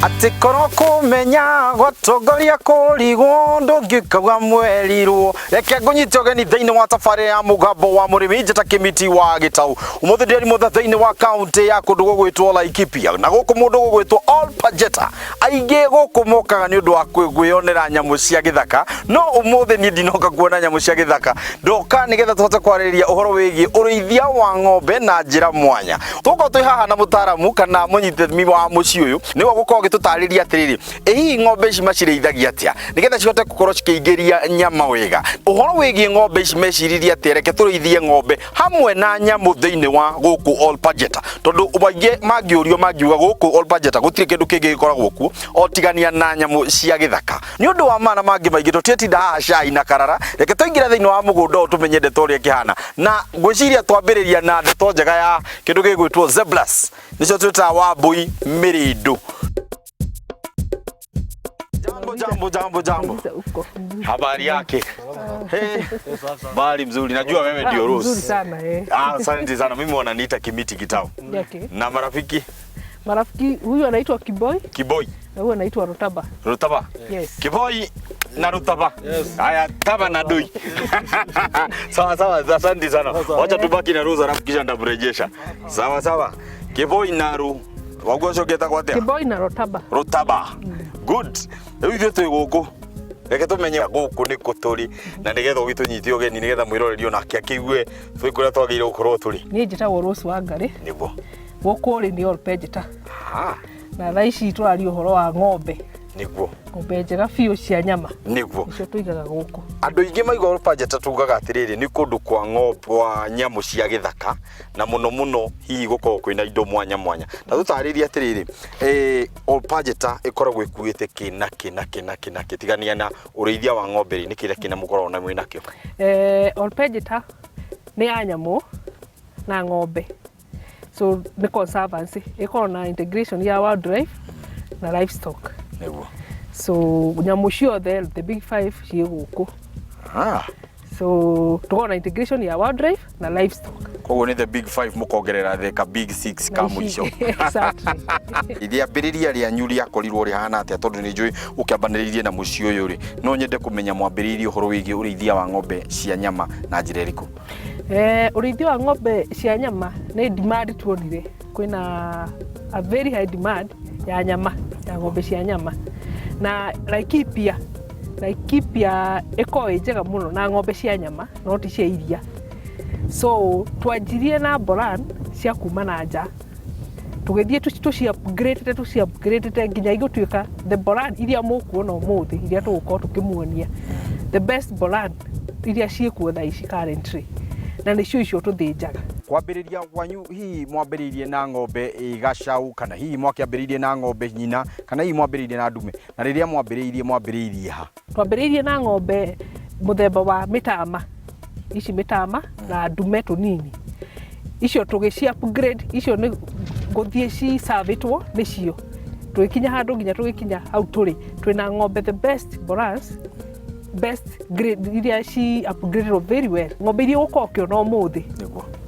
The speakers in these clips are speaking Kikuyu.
Atĩ korwo kũmenya gwatongoria kũrigwo ndũngĩkauga mwerirwo. Reke ngũnyite ũgeni thĩinĩ wa tabarĩra ya Mũgambo wa Mũrĩmi, njĩta Kĩmiti wa Gĩtau. Ũmũthĩ ndĩrĩ mũtha thĩinĩ wa kaũntĩ ya kũndũ gũgwĩtwo Laikipia, na gũkũ mũndũ gũgwĩtwo Ol Pajeta. Aingĩ gũkũ mokaga nĩ ũndũ wa kwĩyonera nyamũ cia gĩthaka, no ũmũthĩ niĩ ndinoka kuona nyamũ cia gĩthaka, ndoka nĩgetha tũhote kwarĩrĩria ũhoro wĩgiĩ ũrĩithia wa ng'ombe na njĩra mwanya. Tũgũkorwo twĩ haha na mũtaaramu kana mũnyitithani wa mũciĩ ũyũ, nĩwe ũgũkorwo agĩtũtarĩria atĩrĩrĩ, ĩ hihi ng'ombe ici macirĩithagia atĩa nĩgetha cihote gũkorwo cikĩingĩria nyama wega. Ũhoro wĩgiĩ ng'ombe ici meciririe atĩa, reke tũrĩithie ng'ombe hamwe na nyamũ thĩinĩ wa gũkũ Ol Pajeta, tondũ aingĩ mangĩũrio mangiuga gũkũ Ol Pajeta gũtirĩ kĩndũ kĩngĩ gĩkoragwo kuo o tigania na nyamũ cia gĩthaka. Nĩ ũndũ wa mana mangĩ maingĩ tũtiĩtinda haha cai na karara, reke tũingĩre thĩinĩ wa mũgũnda ũyũ tũmenye ndeto ũrĩa ĩkĩhana, na ngwĩciria twambĩrĩria na ndeto njega ya kĩndũ gĩgwĩtwo zebras, nĩcio twĩtaga wambũi mĩrĩndũ. Jambo, jambo, jambo, jambo. Huko. Habari yake? Hey, habari mzuri. Najua wewe ndio Ah, Rose. Mzuri sana eh. Ah, asante sana. Mimi wananiita Kimiti Gitau. Okay. Na marafiki? Marafiki huyu anaitwa Kiboi Kiboi, na huyu anaitwa Rotaba. Rutaba. Yes. Kiboi na Rutaba. Haya, taba na dui. Sawa sawa, asante sana. Wacha tubaki na Rose alafu kisha nitamrejesha. Sawa sawa. Kiboi na Ru. Waguo ũcio ũngĩtagwo atĩa? Kiboi na Rotaba. Rutaba. Good. Rĩu ithuĩ twĩ gũkũ, reke tũmenye gũkũ nĩkũ tũrĩ na nĩgetha ũgĩtũnyite ũgeni, nĩgetha mwĩroreri onake akĩigue twĩ kũrĩa twagĩrĩire gũkorwo tũrĩ. Niĩ njĩtagwo Rose Wangari. Nĩguo. Gũkũ rĩ nĩ Ol Pejeta. Ah, Na thaa ici tũraria ũhoro wa ng'ombe. Nĩguo. Ng'ombe njega biũ cia nyama. Nĩguo. Nĩcio tũigaga gũkũ. Andũ aingĩ maigua Ol Pajeta tugaga atĩrĩrĩ, nĩ kũndũ kwa ng'ombe, kwa nyamũ cia gĩthaka, na mũno mũno hihi gũkorwo kwĩna indo mwanya mwanya. Na tũtarĩrie atĩrĩrĩ, Ol Pajeta ĩkoragwo ĩkuĩte kĩ na kĩ na kĩ na kĩ na kĩ, tigania na ũrĩithia wa ng'ombe rĩ, nĩ kĩrĩa kĩna mũkoragwo na mwĩ nakĩo? Ol Pejeta nĩ ya nyamũ na ng'ombe. So nĩ conservancy. Ĩkoragwo na integration ya wildlife na livestock. Nĩguo. So nyamũ ciothe, the big five, ciĩ gũkũ. Ah. So tũkoragwo na integration ya wildlife na livestock. Koguo nĩ the big five, mũkongerera the ka big six ka mũico. Exactly. Rĩambĩrĩria rĩanyu rĩakorirwo rĩhana atĩa? Tondũ nĩ njũĩ ũkĩambanĩrĩirie na mũciĩ ũyũ rĩ, no nyende kũmenya mwambĩrĩirie ũhoro wĩgiĩ ũrĩithia wa ng'ombe cia nyama na njĩra ĩrĩkũ? Ũrĩithia wa ng'ombe cia nyama nĩ demand tuonire kwĩna a very high demand ya nyama, ya ng'ombe cia nyama, na Laikipia ĩkoragwo ĩ njega mũno na ng'ombe cia nyama no ti cia iria. So twanjirie na Boran cia kuma na nja, tũgĩthiĩ tũci upgrade, tũci upgrade nginya igũtuĩka the Boran iria mũkuona ũmũthĩ, iria tũgũkorwo tũkĩmuonia, the best Boran iria ciĩkuo thaa ici currently, na nĩcio icio tũthĩnjaga. Kwambĩrĩria kwanyu, hihi mwambĩrĩirie na ng'ombe ĩ gacau, kana hihi mwakĩambĩrĩirie na ng'ombe nyina, kana hihi mwambĩrĩirie na ndume? Na rĩrĩa mwambĩrĩirie, mwambĩrĩirie ha? Twambĩrĩirie na ng'ombe mũthemba wa mĩtama, ici mĩtama na ndume tũnini. Icio tũgĩci upgrade, icio nĩ gũthiĩ cicabĩtwo nĩcio, tũgĩkinya handũ nginya tũgĩkinya hau tũrĩ twĩna ng'ombe the best Borans, best grade, iria ci upgraded very well. Ng'ombe iria ũgũkorwo ũkĩona ũmũthĩ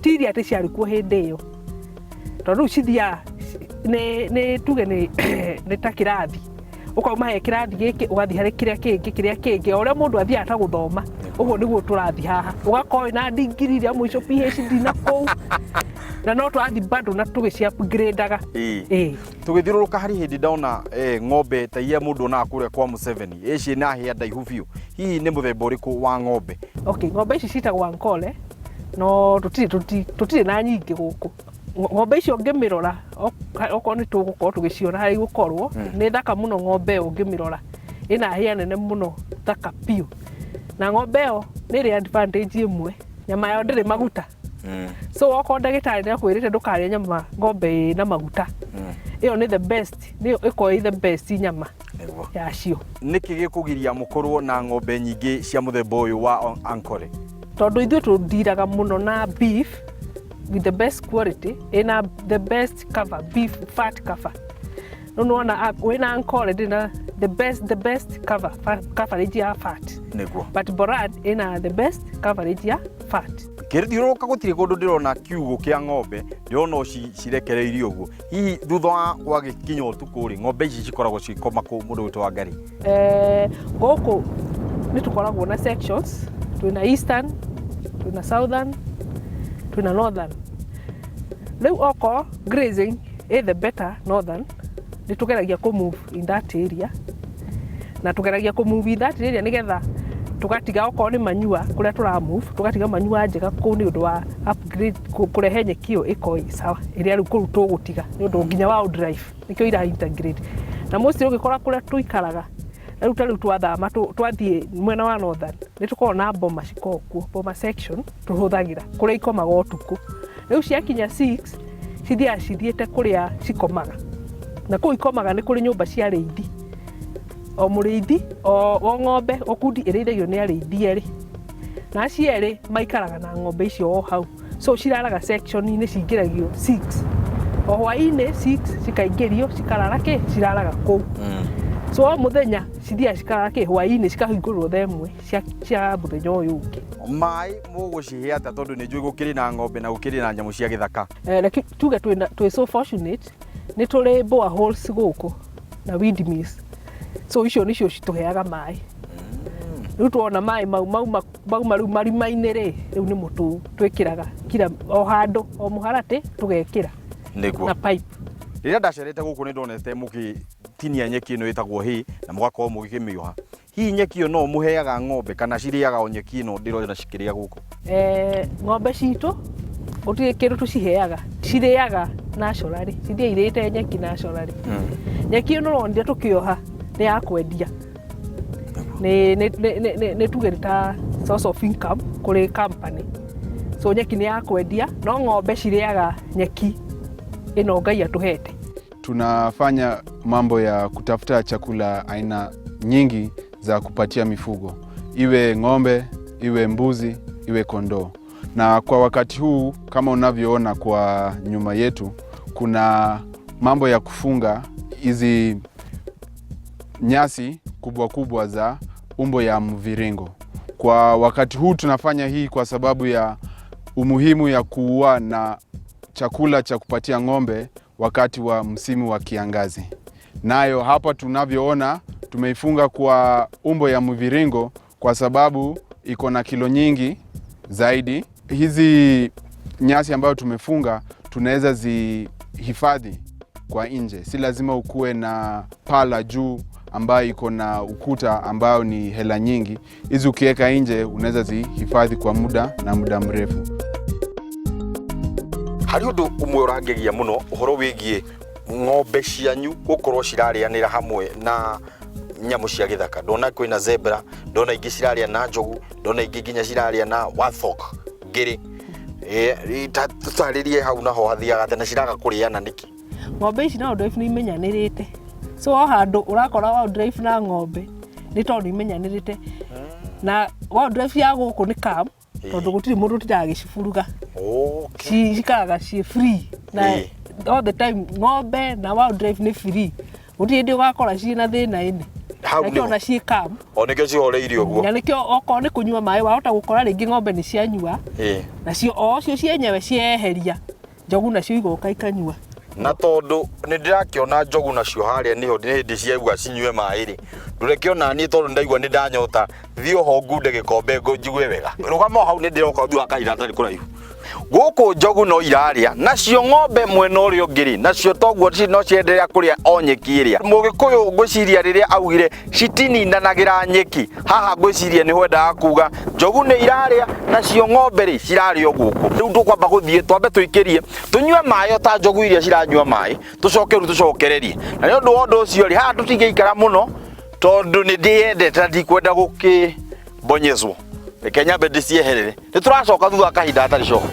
ti iria atĩ ciarĩ kuo hĩndĩ ĩyo, tondũ rĩu cithiaga nĩ tuge nĩ ta kĩrathi, ũkauma he kĩrathi gĩkĩ ũgathiĩ harĩ kĩrĩa kĩngĩ, kĩrĩa kĩngĩ, o ũrĩa mũndũ athiaga ta gũthoma, ũguo nĩguo tũrathiĩ haha, ũgakorwo wĩna degree rĩa mũico, PhD na kũu, na no tũrathiĩ bado na tũgĩci upgrade-aga. Ĩĩ. Tũgĩthiũrũrũka harĩ hĩndĩ ndona ng'ombe ta iria mũndũ onaga kũrĩa kwa Museveni, ĩci na hĩa ndaihu biũ. Hihi nĩ mũthemba ũrĩkũ wa ng'ombe? Okay, ng'ombe ici ciĩtagwo Ankole, no tũtirĩ na nyingĩ gũkũ. Ng'ombe icio ũngĩmĩrora, okorwo nĩ tũgũkorwo tũgĩciona harĩa igũkorwo, nĩ thaka mũno ng'ombe ĩyo ũngĩmĩrora. Ĩna hĩa nene mũno, thaka biũ. Na ng'ombe ĩyo nĩ ĩrĩ advantage ĩmwe, nyama yayo ndĩrĩ maguta. So okorwo ndagĩtarĩ nĩ akwĩrĩte ndũkarĩe nyama ng'ombe ĩna maguta, ĩyo nĩ the best, nĩyo ĩkoragwo ĩ the best nyama yacio. Nĩkĩ gĩkũgiria mũkorwo na ng'ombe nyingĩ cia mũthemba ũyũ wa Ankole? Tondũ ithuĩ tũndiraga mũno na beef with the best quality, ĩna the best cover, beef fat cover. Rĩu nĩwona wĩna Ankole ndĩrĩ na the best cover, coverage ya fat. But Boran ĩna the best coverage ya fat. Ngĩthiũrũrũka gũtirĩ kũndũ ndĩrona kiugũ kĩa ng'ombe, ndĩrona o cirekereirio ũguo. Hihi thutha wa gwagĩkinya ũtukũ rĩ, ng'ombe ici cikoragwo cigĩkoma kũ mũndũ ũyũ wa Ngarĩ? Gũkũ nĩ tũkoragwo na sections, twĩna eastern, twĩna southern, twĩna northern. Rĩu okorwo grazing ĩ the better northern, nĩ tũgeragia kũ move in that area, na tũgeragia kũ move in that area nĩgetha tũgatiga okorwo nĩ manyua kũrĩa tũra move, tũgatiga manyua njega kũu nĩ ũndũ wa upgrade, kũrehe nyeki ĩyo ĩkorwo ĩ sawa, ĩrĩa rĩu kũu tũgũtiga nĩ ũndũ nginya wa wildlife, nĩkĩo ira integrate. Na mostly ũngĩkora kũrĩa tũikaraga, rĩu ta rĩu twathama twathiĩ mwena wa northern, nĩ tũkoragwo na boma cikoragwo kuo, boma section tũhũthagĩra kũrĩa ikomaga ũtukũ. Rĩu ciakinya 6 cithiaga cithiĩte kũrĩa cikomaga, na kũu ikomaga nĩ kũrĩ nyũmba cia arĩithi, o mũrĩithi o ng'ombe o kundi ĩrĩithagio nĩ arĩithi erĩ, na acio erĩ maikaraga na ng'ombe icio o hau. So ciraraga section-inĩ, cingĩragio 6 o hwaĩ-inĩ, 6 cikaingĩrio cikarara kĩ ciraraga kũu. So o mũthenya cithiaga cikarara kĩ hwaĩ-inĩ, cikahingũrwo thaa ĩmwe cia mũthenya ũyũ ũngĩ. Maĩ mũgũcihe atĩa, tondũ nĩ njũĩ gũkĩrĩ na ng'ombe na gũkĩrĩ na nyamũ cia gĩthaka? Reke tuge twĩ so fortunate nĩ tũrĩ boreholes gũkũ na windmills, so icio nĩcio citũheaga maĩ. Rĩu tuona maĩ mau mauma rĩu marima-inĩ rĩ, rĩu nĩmo twĩkĩraga kila o handũ o mũharatĩ tũgekĩra na pipe. Rĩrĩa ndacerete gũkũ nĩ ndonete mũgĩtinia nyeki ĩno ĩtagwo hay na mũgakorwo mũgĩkĩmĩoha. Hihi nyeki ĩyo no mũheaga ng'ombe kana cirĩaga o nyeki ĩno ndĩrona cikĩrĩa gũkũ? Ng'ombe citũ gũtirĩ kĩndũ tũciheaga, cirĩaga naturally, cithiaga irĩte nyeki naturally. Nyeki ĩno ũronire tũkĩoha nĩ ya kwendia, nĩ tuge nĩ ta source of income kũrĩ company. So nyeki nĩ ya kwendia, no ng'ombe cirĩaga nyeki ĩno Ngai atũhete. Tunafanya mambo ya kutafuta chakula aina nyingi za kupatia mifugo, iwe ng'ombe, iwe mbuzi, iwe kondoo. Na kwa wakati huu kama unavyoona kwa nyuma yetu, kuna mambo ya kufunga hizi nyasi kubwa kubwa za umbo ya mviringo. Kwa wakati huu tunafanya hii kwa sababu ya umuhimu ya kuwa na chakula cha kupatia ng'ombe wakati wa msimu wa kiangazi. Nayo hapa tunavyoona tumeifunga kwa umbo ya mviringo kwa sababu iko na kilo nyingi zaidi. Hizi nyasi ambayo tumefunga tunaweza zihifadhi kwa nje, si lazima ukuwe na paa la juu ambayo iko na ukuta ambayo ni hela nyingi. Hizi ukiweka nje unaweza zihifadhi kwa muda na muda mrefu. Harĩ ũndũ ũmwe ũrangegia mũno ũhoro wĩgiĩ ng'ombe cianyu gũkorwo cirarĩanĩra hamwe na nyamũ cia gĩthaka. Ndona kwĩna zebra, ndona ingĩ cirarĩa na njogu, ndona ingĩ nginya cirarĩa na warthog ngĩrĩ. Tũtarĩrie hau naho hathiaga atĩa na ciraga kũrĩana nĩkĩ? Ng'ombe ici na wildlife nĩ imenyanĩrĩte, so o handũ ũrakora wildlife na ng'ombe nĩ tondũ imenyanĩrĩte, na wildlife ya gũkũ nĩ calm tondũ gũtirĩ mũndũ ũtindaga agĩciburuga. Cikaraga ciĩ free na all the time ng'ombe na wildlife nĩ free, gũtirĩ hĩndĩ ũgakora ciĩna thĩna ĩnĩ. Hau Nakĩo nĩho. Ona ciĩ calm. O nĩkĩo cihoreire ũguo. Na nĩkĩo okorwo nĩ kũnyua maĩ wahota gũkora rĩngĩ ng'ombe nĩ cianyua, nacio o cio cienyewe cieheria njogu nacio igoka ikanyua. Na tondũ nĩ ndĩrakĩona njogu nacio harĩa nĩho nĩ hĩndĩ ciaigua cinyue maĩ rĩ, ndũrekĩona niĩ tondũ ndaigua nĩ ndanyota, thiĩ oho ngunde gĩkombe njigue wega. Rũgama o hau, nĩ ndĩroka thutha wa kahinda gatarĩ kũraihu. Gũkũ njogu no irarĩa, nacio ng'ombe mwena ũrĩa ũngĩ rĩ, nacio toguo no cienderea kũrĩa o nyeki ĩrĩa. Mũgĩkũyũ ngwĩciria rĩrĩa augire citininanagĩra nyeki, haha ngwĩciria nĩho endaga kuga njogu nĩ irarĩa nacio ng'ombe rĩ cirarĩa o gũkũ. Rĩu tũkwamba gũthiĩ twambe tũikĩrie tũnyue maĩ o ta njogu iria ciranyua maĩ, tũcoke rĩu tũcokererie. Na nĩ ũndũ wa ũndũ ũcio rĩ, haha tũtingĩikara mũno tondũ nĩ ndĩyendete na ndikwenda gũkĩbonyezwo. Reke nyambe ndĩcieherere, nĩ tũracoka thutha wa kahinda gatarĩ coka.